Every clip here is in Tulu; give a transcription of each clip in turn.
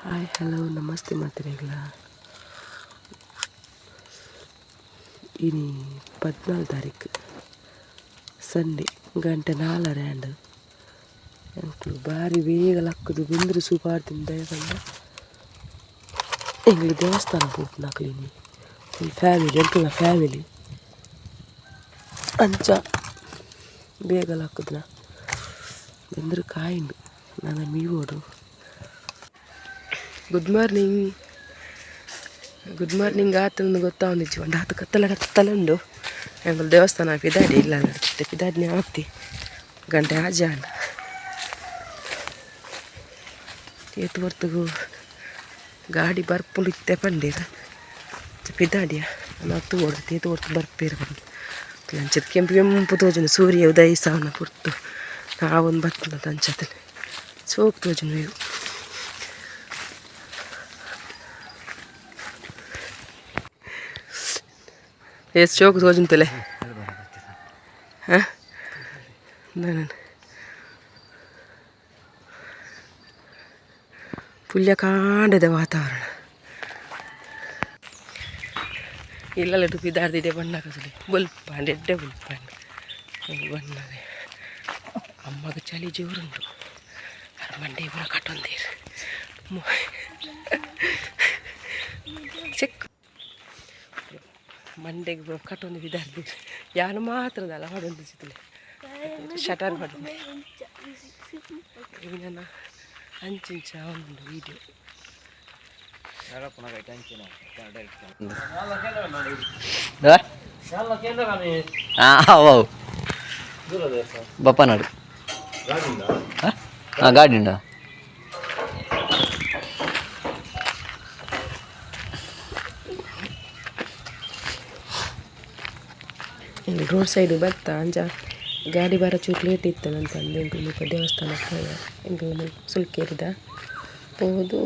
Hi hello namaste ಮಾತೆರೆಗ್ಲ. ಇನಿ 14 ತಾರೀಕು ಸಂಡೆ ಗಂಟೆ 4:30 ಆಂಡ್. ಎಂಕುಲು ಬಾರಿ ಬೇಗ ಲಕ್ಕುದು ಬೆಂದ್ರು ಸೂಪಾಡ್ತಿನ ದಯಪಂಡ ಎಂಕ್ಲು ದೇವಸ್ಥಾನ ಪೋಪುನಕುಲು ಇನಿ ಫುಲ್ ಫ್ಯಾಮಿಲಿ ಎಂಕಲ್ನ ಫ್ಯಾಮಿಲಿ ಅಂಚ ಬೇಗ ಲಕ್ಕುದ್ನ ಬೆಂದ್ರು ಕಾಯಿಂಡು ನನ ಮೀವೋಡು. ಗುಡ್ ಮಾರ್ನಿಂಗ್ ಗುಡ್ ಮಾರ್ನಿಂಗ್ ಆತಂದು ಗೊತ್ತಾವೊಂದಿಜ್ಜಿ ಒಂಡು ಆತು ಕತ್ತಲೆ ಕತ್ತಲೆ ಉಂಡು. ಎಂಕುಲು ದೇವಸ್ಥಾನ ಪಿದಾಡಿ ಇಲ್ಲ ಪಿದಾಡಿನ ಆತಿ ಗಂಟೆ ಆಜಿ ಆಂಡ್. ಏತ್ ಹೊರ್ತುಗು ಗಾಡಿ ಬರ್ಪುಂಡು ಇತ್ತೆ ಪಂಡೇರ್ ಪಿದಾಡಿಯ ನನ ತೂವೊಡು ಏತ್ ಹೊರ್ತು ಬರ್ಪೇರು ಪಂದ್. ಅಂಚದ ಕೆಂಪು ಕೆಂಪು ತೋಜುಂಡು ಸೂರ್ಯ ಉದಯಿಸಾವುನ ಪೊರ್ತು ಆವೊಂದು ಬತ್ತುಂಡು ಅಂಚತಲೆ ಸೋಕು ತೋಜುಂಡು ವ್ಯೂ. ಏತ್ ಶೋಕು ತೋಜುಂತಲೆ ಹಾಂ ಪುಲ್ಯ ಕಾಂಡದ ವಾತಾವರಣ. ಇಲ್ಲಲ್ಲ ಪಿದಾರ್ದಿದೆ ಬಣ್ಣ ಕಸಲಿ ಬೊಲ್ಪಾಂಡ್ ಎಡ್ಡೆ ಬೊಲ್ಪಾಂಡ್ ಬಣ್ಣದೆ. ಅಮ್ಮಗ ಚಳಿ ಜೋರುಂಡು ಅರ್ ಮಂಡೆ ಪೂರ ಕಟ್ಟೊಂದೇರು ಚೆಕ್ ಮಂಡೆಗೆ ಪೂರ ಕಟ್ಟೊಂದು ಪಿದಾರ್ದಿ ಯಾನು ಮಾತ್ರದಲ್ಲ ಹೊಡೊಂದು ಚಿತ್ತಲೆ ಶಟರ್ ಹೊಡೊಂದು ಇವನ ಅಂಚಿಂಚ ಉಂಡು ವೀಡಿಯೋ. ಅವು ಬಪ್ಪನಾಡು ಹಾಂ ಗಾಡಿ ಉಂಟಾ. ರೋಡ್ ಸೈಡ್ ಬತ್ತ ಅಂಚ ಗಾಡಿ ಬರ ಚೂರು ಲೇಟ್ ಇತ್ತಂತಂದು ಎಂಕುಲು ಮುಲ್ಪ ದೇವಸ್ಥಾನಕ್ಕೆ ಪೋಯ. ಎಂಕುಲು ಮುಲ್ಪ ಸುಲ್ಕೇರಿದ ಪೋದು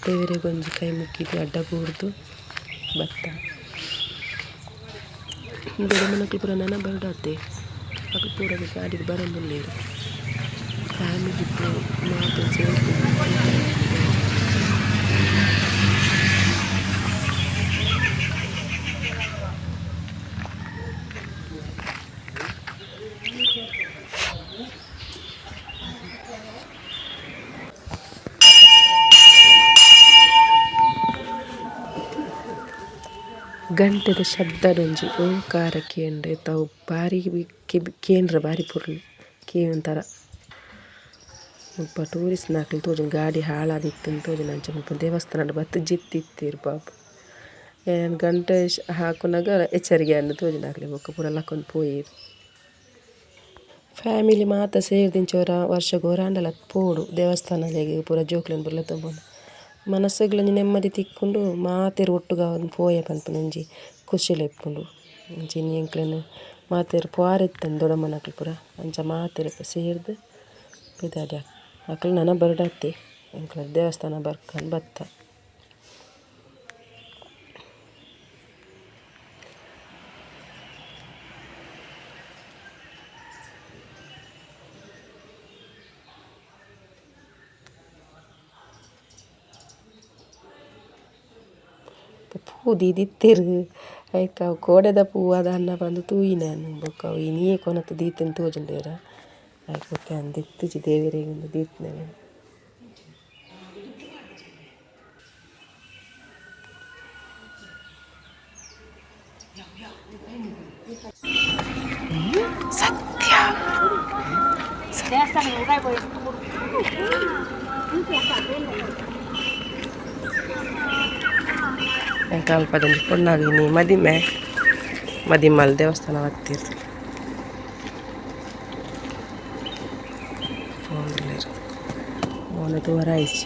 ದೇವೆರೆಗ್ ಒಂಜಿ ಕೈ ಮುಕ್ಕಿದ್ ಅಡ್ಡ ಬೂರ್ದು ಬತ್ತ. ದೊಡ್ಡಮ್ಮನಕುಲು ಪೂರ ನನ ಬರೊಡಾತೆ ಅಕುಲು ಪೂರ ಗಾಡಿಡ್ ಬರೊಂದುಲ್ಲೆರ್. ಫ್ಯಾಮಿಲಿ ಪೂರ ಮಾತ ಸೇರ್ದ್ ದೇವಸ್ಥಾನ. ಗಂಟೆದ ಶಬ್ದಡೊಂಜಿ ಓಂಕಾರ ಕೇಂಡೆ ಅವು ಬಾರಿ ಕೇಂದ್ರ ಬಾರಿ ಪೊರ್ಲು ಕೇಂತರ. ಮುಲ್ಪ ಟೂರಿಸ್ಟ್ ನಕುಲು ತೋಜುಂಡು ಗಾಡಿ ಹಾಳಾದಿತ್ತುಂದು ತೋಜುಂಡು ಅಂಚ ಮುಲ್ಪ ದೇವಸ್ಥಾನಡ್ ಬತ್ತ್ ಜೆತ್ತಿತ್ತೆರ್ ಪಾಪ. ಯಾನ್ ಗಂಟೆ ಹಾಕುನಗ ಎಚ್ಚರಿಗೆ ಆಂಡ್ ತೋಜುಂಡು ಅಕ್ಲೆಗ್ ಬೊಕ್ಕ ಪೂರ ಲಕ್ಕೊಂದು ಪೋಯೆರ್. ಫ್ಯಾಮಿಲಿ ಮಾತ ಸೇರ್ದಿಂಚ ಒರ ವರ್ಷಗ್ ಒರಾಂಡಲ ಪೋಡು ದೇವಸ್ಥಾನಲೆಗ್ ಪೂರ ಜೋಕ್ಲೆನ್ ಪೂರ ಲೆತೊಂದು ಪೋಂಡ ಮನಸ್ಸುಗ್ಲ ಒಂಜಿ ನೆಮ್ಮದಿ ತಿಕ್ಕುಂಡು. ಮಾತೆರ್ ಒಟ್ಟುಗಾವೊಂದು ಪೋಯ ಪನ್ಪುನ ಒಂಜಿ ಖುಷಿಲ ಇಪ್ಪುಂಡು. ಅಂಚ ಇನಿ ಎಂಕ್ಲೆನ ಮಾತೆರ್ ಪೋವರೆ ಇತ್ತುಂಡು ದೊಡ್ಡಮ್ಮನಕುಲು ಪೂರ ಅಂಚ ಮಾತೆರ್ ಸೇರ್ದ್ ಪಿದಾಡ್ಯ. ಅಕುಲು ನನ ಬರೊಡಾತೆ ಎಂಕ್ಲ ದೇವಸ್ಥಾನ ಬರ್ಕಂದ್ ಬತ್ತ. ಪೂ ದೀದಿತ್ತೆರ್ ಐಕ್ ಅವು ಕೋಡೆದ ಪೂ ದಾನ್ನ ಪಂದ್ ತೂಯಿನ ಯಾನ್ ಬೊಕ್ಕ ಅವು ಇನಿಯೇ ಕೊನತ್ ದೀತೆಂದ್ ತೋಜುಂಡೇರ ಐಕ್ ಬೊಕ್ಕ ಯಾನ್ ದೆತ್ತುಜಿ ದೇವೆರೆಗ್ ಇಂದ್ ದೀತ್ಂಡ. ಸತ್ಯ ಎಂಕ್ ಅಲ್ಪದೊಂಜಿ ಪೊಣ್ಣಗ್ ಇನಿ ಮದಿಮೆ ಮದಿಮಾಲ್ ದೇವಸ್ಥಾನ ಬತ್ತೆರ್ ಪೋವೊಂದುಲ್ಲೆರ್ ಮೋನೆ ತೂವರೆ ಆಯಿಜಿ.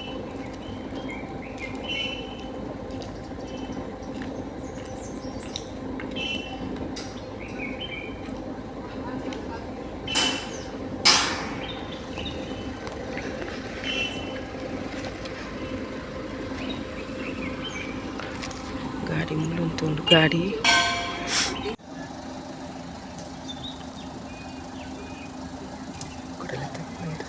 ಗಾಡಿ ಮೂಲುಂತುಂಡು ಗಾಡಿ. ಕುಡಲ ತಪ್ಪುಂಡು.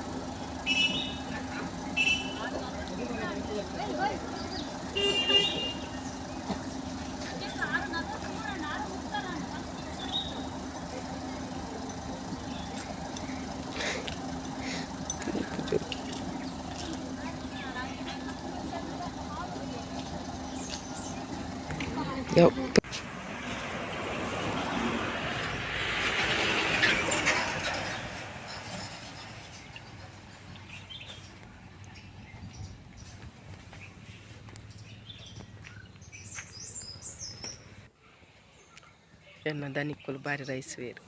ಎನ್ನ ದನಿಕ್ಕುಲು ಬಾರಿ ರೈಸ್ ವೇರು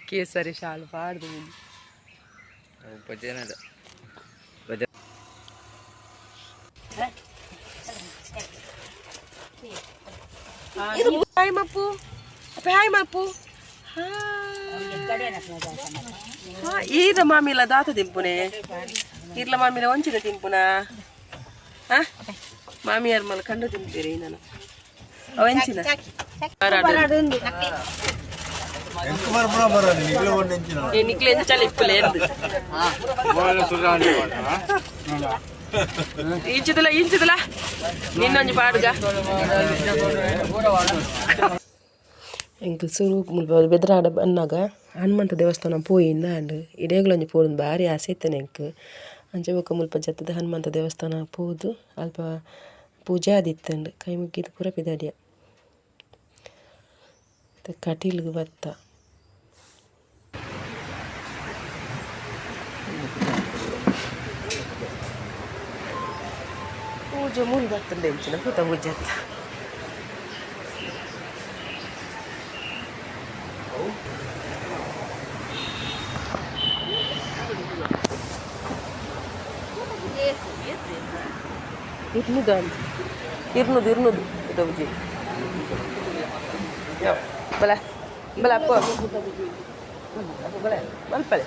ಕೇಸರಿ ಶಾಲು ಪಾಡ್ದು. ಭಜನದ. ಹಾಯ್ ಮಪ್ಪು, ಅಪ್ಪ ಹಾಯ್ ಮಪ್ಪು. ಈದ ಮಾಮಿಲ ದಾತ ತಿಂಪುನೆ, ಇರ್ಲ ಮಾಮಿಲ ಒಂಚಿದ ತಿಂಪುನ. ಹಾ, ಮಾಮಿಯಾರ ಮಲ್ಲ ಕಂಡು ತಿಂತೀರಿ ನಾನು ಅವೆಂಚಿನ. ನಿಕ್ಲೆ ಎಂಚಲ ಇಪ್ಪುಲೆ ಎಂದು ಇಂಚಿದಲ ಇಂಚಿದಲ ನಿನ್ನೊಂಜಿ ಪಾಡುಗ. ಎಂಕ್ ಸುರು ಮುಲ್ಪ ಬೆದ್ರಾಡ ಬನ್ನಗ ಹನುಮಂತ ದೇವಸ್ಥಾನ ಪೋಯಿಂದ ಅಂಡ್ ಇಡೇಗ್ಲೊಂಜಿ ಪೋದು ಬಾರಿ ಆಸೆ ಇತ್ತನೆ ಎಂಕ್. ಅಂಚ ಬೊಕ ಮುಲ್ಪ ಜತ್ತುದು ಹನುಮಂತ ದೇವಸ್ಥಾನ ಪೋದು ಅಲ್ಪ ಪೂಜೆ ಆದಿತ್ತುಂಡು, ಕೈ ಮುಗಿದು ಪೂರ ಪಿದಾಡಿಯ. ಕಟೀಲ್ಗ್ ಬತ್ತ. ಪೂಜೆ ಮೂಲು ಬತ್ತುಂಡು ಎಂಚಿನ ಪೂತ ಪೂಜೆ ಅತ್ತ. ಇರ್ನುದು ಅಂದ್ ಇರ್ನುದು ಇರ್ನುದು ಪೂತ ಪೂಜೆ. ಬಲ ಬಲ ಅಪ್ಪ ಮಲ್ಪಲೆ.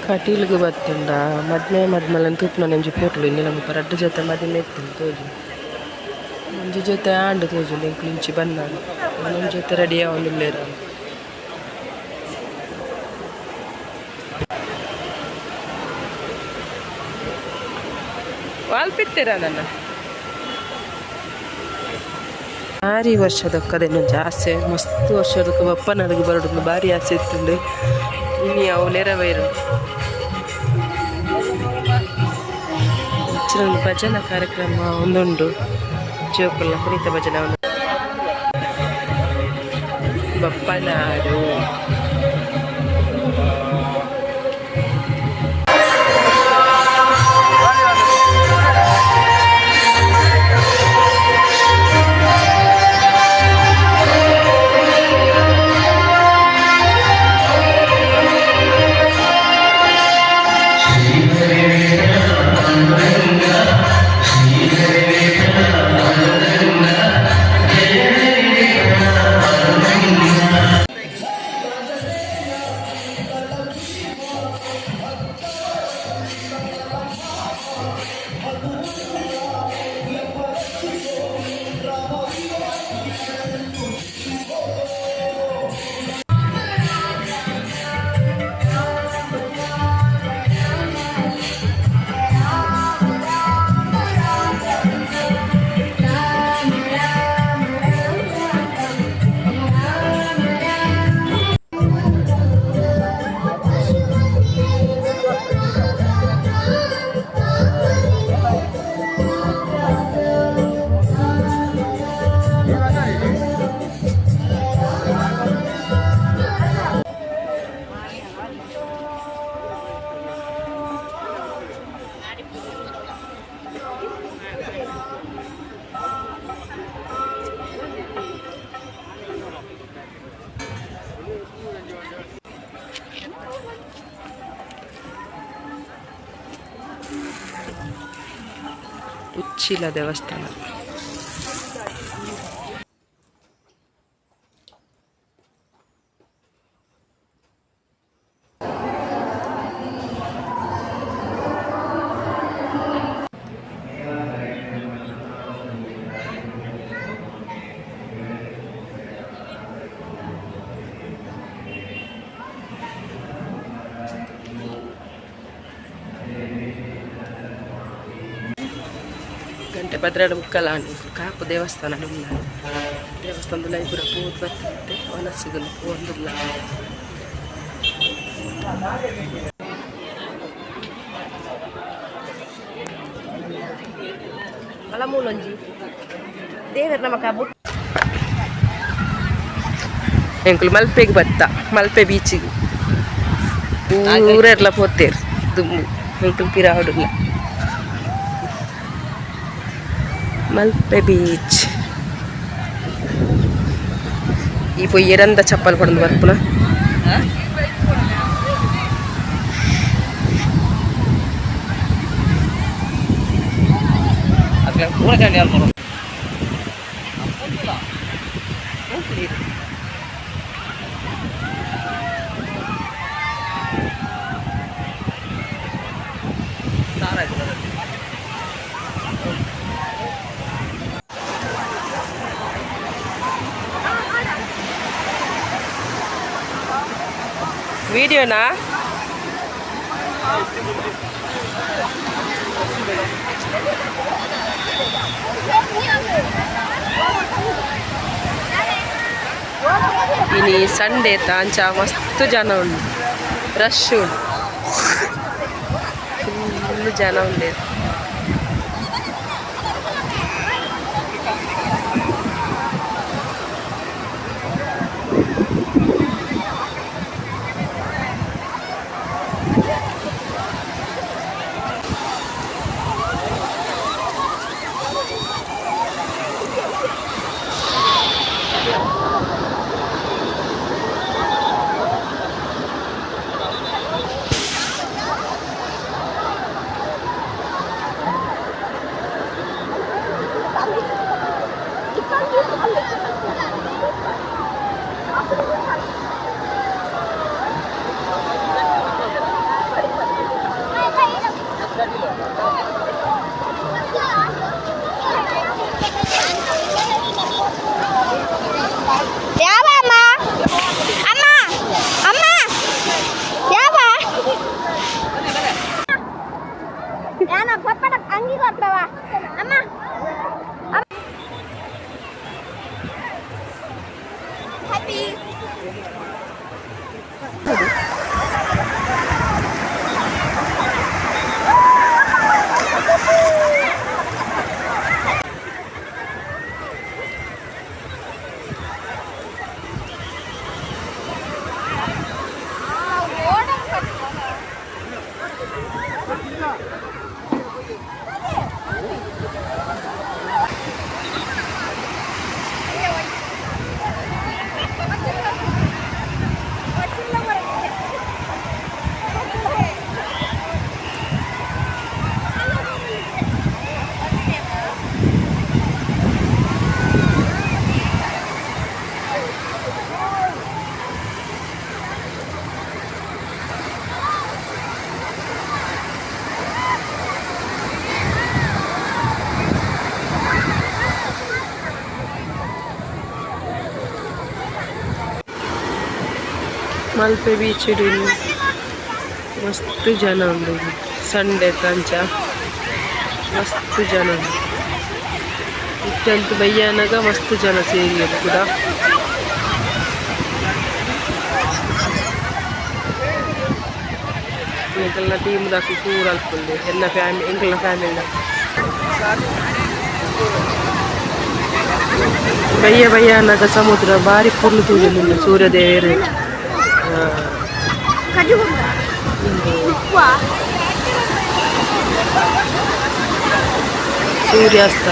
ಕಟೀಲ್ಗ್ ಬತ್ತುಂಡ ಮದ್ಮೆ ಮದ್ಮಲನ್ ತೂಪುನ ಒಂಜಿ ಪೊರ್ಲು. ಇನ್ನಿಲ ಮುಲ್ಪ ರಡ್ಡ್ ಜೊತೆ ಮದಿಮೆ ಇತ್ತುಂಡು ತೋಜುಂಡು. ಒಂಜಿ ಜೊತೆ ಆಂಡ್ ತೋಜುಂಡು ಎಂಕುಲು ಇಂಚಿ ಬನ್ನಗ, ಒಂಜಿ ಜೊತೆ ರೆಡಿ ಆವೊಂದುಲ್ಲೆರ್. ವಾಲ್ಪಿತ್ತೀರ ನನ್ನ ಭಾರಿ ವರ್ಷದಕ್ಕದೇನೊಂಜಿ ಆಸೆ, ಮಸ್ತ್ ವರ್ಷದಕ್ಕ ಬಪ್ಪನಾಡಿಗೆ ಬರೊಡು ಭಾರಿ ಆಸೆ ಇತ್ತುಂಡು. ಇನಿ ಅವು ನೆರವೇರು. ಒಂದು ಭಜನಾ ಕಾರ್ಯಕ್ರಮ ಒಂದುಂಡು, ಜೋಕುಲ್ನ ಕುಣಿತ ಭಜನೆ ಒಂದು. ಬಪ್ಪನಾಡು. ಉಚ್ಚಿಲ ದೇವಸ್ಥಾನ. ಗಂಟೆ 12:45 ಆಂಡ್. ಕಾಪು ದೇವಸ್ಥಾನ ಉಲ್ಲ. ದೇವಸ್ಥಾನದ ಪೂರ ಪೋದು ಬರ್ತದೆ ವನಸ್ಸುಗು ಪೋಂದುಲ್ಲ. ಮೂಲೊಂಜಿ ದೇವರ ನಮಕ. ಎಂಕುಲು ಮಲ್ಪೆಗೆ ಬತ್ತ, ಮಲ್ಪೆ ಬೀಚಿಗೆ. ಊರೆರ್ಲ ಪೋತೇರು ದುಂಬು, ಎಂಕುಲು ಪಿರಾವುಡುಲ್ಲ. ಮಲ್ಪೆ ಬೀಚ್. ಈ ಪೊಯ್ಯರಂದ ಚಪ್ಪಲ್ ಕೊಡಂದು ಬರ್ಪುನ. ವಿಡಿಯೋನಾ? ಇನಿ ಸಂಡೇ ತಾಂಚ ಮಸ್ತ್ ಜನ ಉಂಡು, ರಶ್ ಉಂಡು, ಫುಲ್ ಜನ ಉಂಡೆ. ಯಾವ ಅಮ್ಮ? ಅಮ್ಮ, ಅಮ್ಮ, ಯಾವ ಯಾನ ಪಪ್ಪನ ಅಂಗಿ ಕೊಡ್ತವ ಅಮ್ಮ. ಹ್ಯಾಪಿ. ಮಲ್ಪೆ ಬೀಚ್ ಮಸ್ತ್ ಜನ ಉಂಡು. ಸಂಡೆ ಅಂಚ ಮಸ್ತ್ ಜನ ಉಂಡು. ಇತ್ತಂತೂ ಬಯ್ಯಾನಗ ಮಸ್ತ್ ಜನ ಸೇರಿಯೆರ್ ಕೂಡ. ಎಂಕಲ್ನ ಟೀಮ್ ದಕುಲು ಪೂರ ಅಲ್ಪುಲ್ಲೆರ್. ಎನ್ನ ಫ್ಯಾಮಿಲಿ, ಎಂಕಲ್ನ ಫ್ಯಾಮಿಲಿ. ಬಯ್ಯ ಬಯ್ಯಾನಗ ಸಮುದ್ರ ಬಾರಿ ಪೊರ್ಲು ತೋಜೊಂದುಂಡು. ಸೂರ್ಯದೇವೆರ್ ಸೂರ್ಯಾಸ್ತ.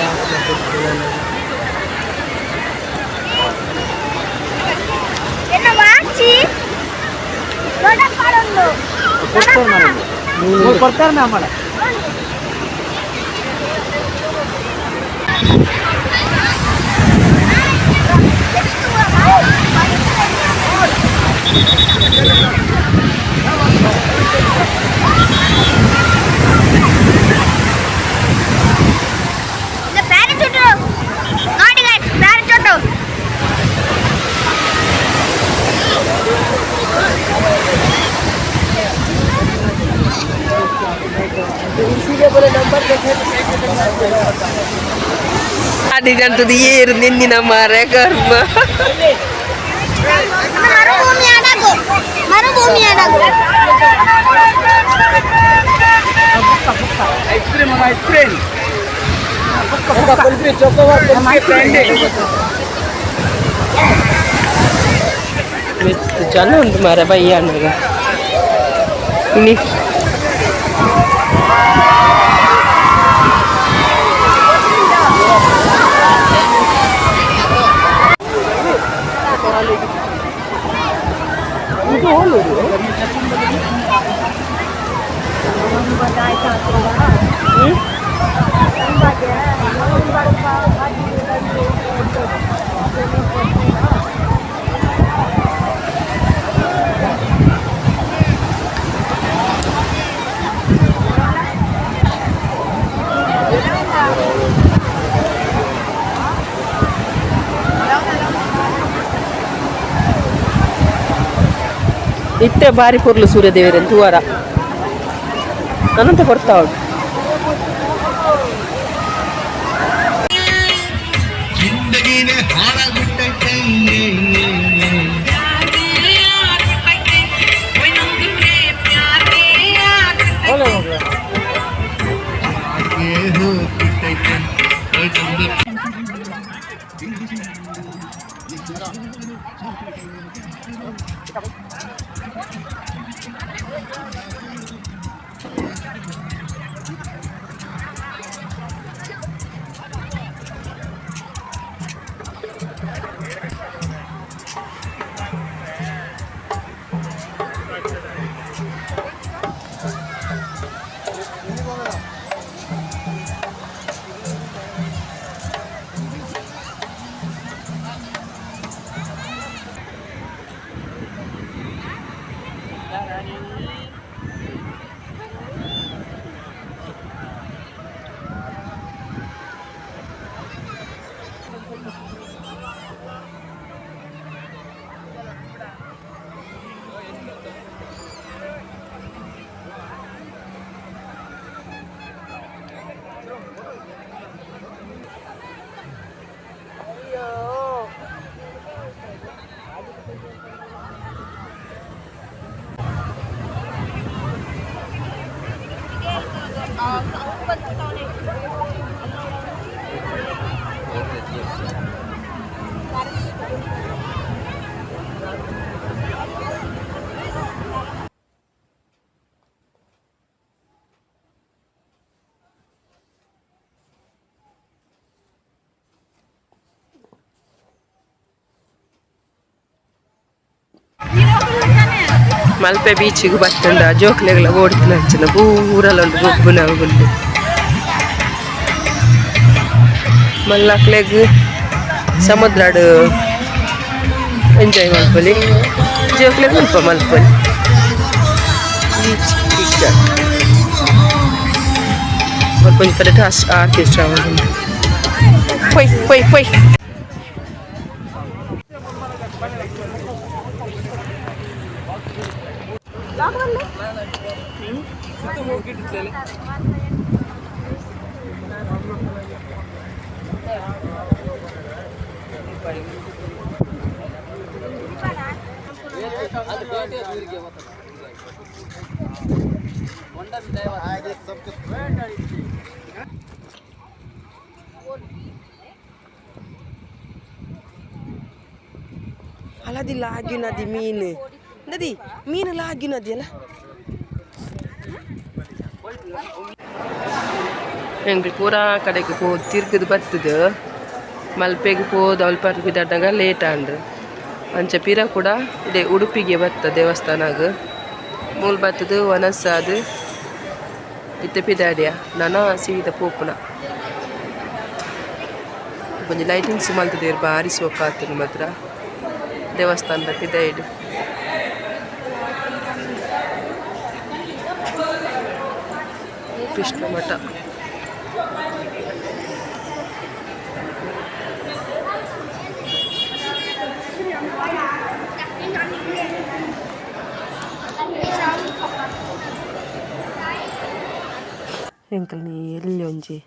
ಕೊಡ್ತಾರೆ. ಪ್ಯಾರಾಚೂಟ್ ನೋಡಿ ಗೈಸ್, ಪ್ಯಾರಾಚೂಟ್. ಅಡಿಗಂತದ್ದು ಏರು ನಿನ್ನಿನ ಮಾರೆ ಕರ್ಮ. ಮರುಭೂಮಿ ಅಡಗು, ಮರುಭೂಮಿ ಅಡಗು. Ice cream, ice cream. Kulfi, chocobar, kulfi, candy. ಮೆತ್ತು ಜನ ಉಂಟು ಮಾರ ಬಯ್ಯ ಅಂದಾಗ ಇನಿ. ಇತ್ತೆ ಬಾರಿ ಪೊರ್ಲು ಸೂರ್ಯದೇವರನ್ ತೂವರ ಅನಂತ ಕೊಡ್ತಾ ಉಂಟು. ಜಿಂದಗಿನೇ ಹಾಳಾಗ್ಬಿಟ್ಟೈತೆ. ಹಾಗೆ ಹೋಗ್ಬಿಟ್ಟೈತೆ. ಮಲ್ಪೆ ಬೀಚಿಗೆ ಬತ್ತುಂಡ ಜೋಕ್ಲೆಗಳ ಓಡ್ತಿನ ಅಂಚಿನ ಪೂರಲ ಉಂಡು ಗೊಬ್ಬುನ ಗುಂಡು ಮಲ್ಲಕ್ಲೆಗ್ ಸಮುದ್ರಡ್ ಎಂಜಾಯ್ ಮಲ್ಪೊಲಿ, ಜೋಕ್ಲೆಗ್ ಮಲ್ಪ ಮಲ್ಪೊಲಿ. ಬೀಚ್ ಪಿಕ್ಚರ್ ಮಲ್ಪೊಂಜಿ ಕಡೆಟ್ ಆರ್ಕೆಸ್ಟ್ರಾ ಉಂಡು. ಪೊಯ್ ಪೊಯ್ ಪೊಯ್. ಅಲದಿ ಲಾಗ್ಯು ನದಿ ಮೀನು ನದಿ ಮೀನು ಲಾಗ್ಯು ನದಿ ಅಲ್ಲ. ಎಂಗ್ಲು ಪೂರಾ ಕಡೆಗೆ ಪೋ ತಿರ್ಗದು ಬತ್ತದು ಮಲ್ಪೆಗೆ ಪೋದು ಅಲ್ಪ ಬಿದ್ದಾಡ್ನಾಗ ಲೇಟ್ ಆಂಡ್ ಅಂಚ ಪಿರ ಕೂಡ ಇಡೆ ಉಡುಪಿಗೆ ಬತ್ತ ದೇವಸ್ಥಾನಗ್ ಮೂಲ್ ಬತ್ತದು ವನಸ್ಸಾದು ಇತ್ತೆ ಪಿದಾಡ್ಯ ನನ ಸೀದ ಪೋಪುನ. ಒಂಜಿ ಲೈಟಿಂಗ್ಸ್ ಮಲ್ತದೇರ್ ಬಾರಿ ಸೋಕಾತುಂಡು ಮಾತ್ರ ದೇವಸ್ಥಾನದ ಪಿದಾಯ್ಡ್. ಕೃಷ್ಣ ಮಠ. ಎಂಕಲ್ನ ಎಲ್ಯ ಒಂಜಿ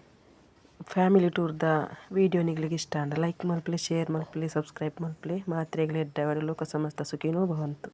ಫ್ಯಾಮಿಲಿ ಟೂರ್ದ ವಿಡಿಯೋ ನಿಗ್ಲಿಗ್ ಇಷ್ಟ ಆಂಡ ಲೈಕ್ ಮಲ್ಪುಲೆ, ಶೇರ್ ಮಲ್ಪುಲೆ, ಸಬ್ಸ್ಕ್ರೈಬ್ ಮಲ್ಪುಲೆ. ಮಾತ್ರೆಗ್ಲ ಎಡ್ಡೆ ಆವಡ್. ಲೋಕ ಸಮಸ್ತ ಸುಖಿನೋ ಭವಂತು.